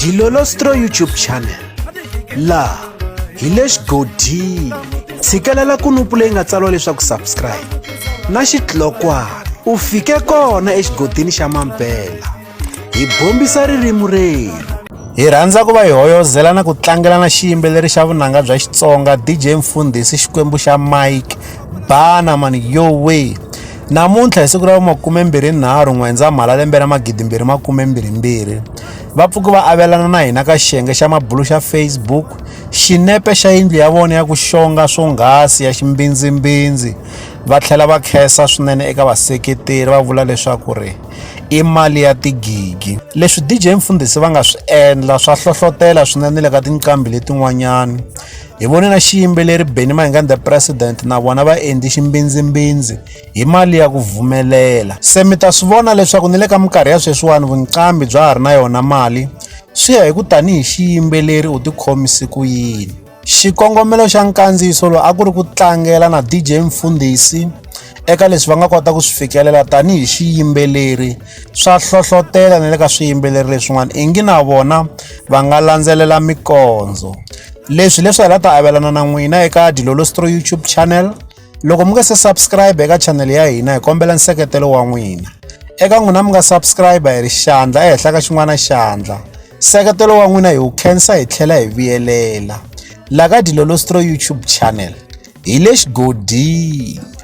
Dilolostro YouTube channel laha hi le xigodini tshikelela kunupu leyi nga tsariwa leswaku subscribe na xitlokwana u fike kona exigodini xa mampela hi bombisa ririmi rerhu hi rhandza ku va hi hoyozela na ku tlangela na xiyimbeleri xa vunanga bya Xitsonga DJ Mfundhisi Xikwembu xa Mike Bana mani yo way namuntlha hi siku ra vumakumembirhinharhu N'wendzamhala lembe ra magidimbirhi makumembirhimbirhi va pfuke va avelana na hina ka xiyenge xa mabulu xa Facebook xinepe xa yindlu ya vona ya ku xonga swonghasi ya ximbindzimbindzi va tlhela va khensa swinene eka vaseketeri va vula leswaku ri i mali ya tigigi leswi DJ Mfundhisi va nga swi endla swa hlohlotela swinene le ka tinqambi letin'wanyana hi vone na xiyimbeleri Benny Mayengani the President na vona va endli ximbindzimbindzi hi mali ya ku vumelela se mi ta swi vona leswaku ni le ka minkarhi ya sweswiwani vunqambi bya ha ri na yona mali swi ya hi ku tanihi xiyimbeleri u tikhomise ku yini xikongomelo xa nkandziyiso lowu a ku ri ku tlangela na DJ Mfundhisi eka leswi va nga kota ku swi fikelela tanihi xiyimbeleri swa hlohlotela na le ka swiyimbeleri leswin'wana ingi na vona va nga landzelela mikondzo leswi leswi hi la ta avelana na n'wina eka Dilolostro YouTube channel loko mi nga se subscribe eka channel ya hina hi kombela nseketelo wa n'wina eka n'wina mi nga subscribe hi ri xandla ehenhla ka xin'wana xandla nseketelo wa n'wina hi wu khensa hi tlhela hi vuyelela la ka Dilolostro YouTube channel hi le xigodini.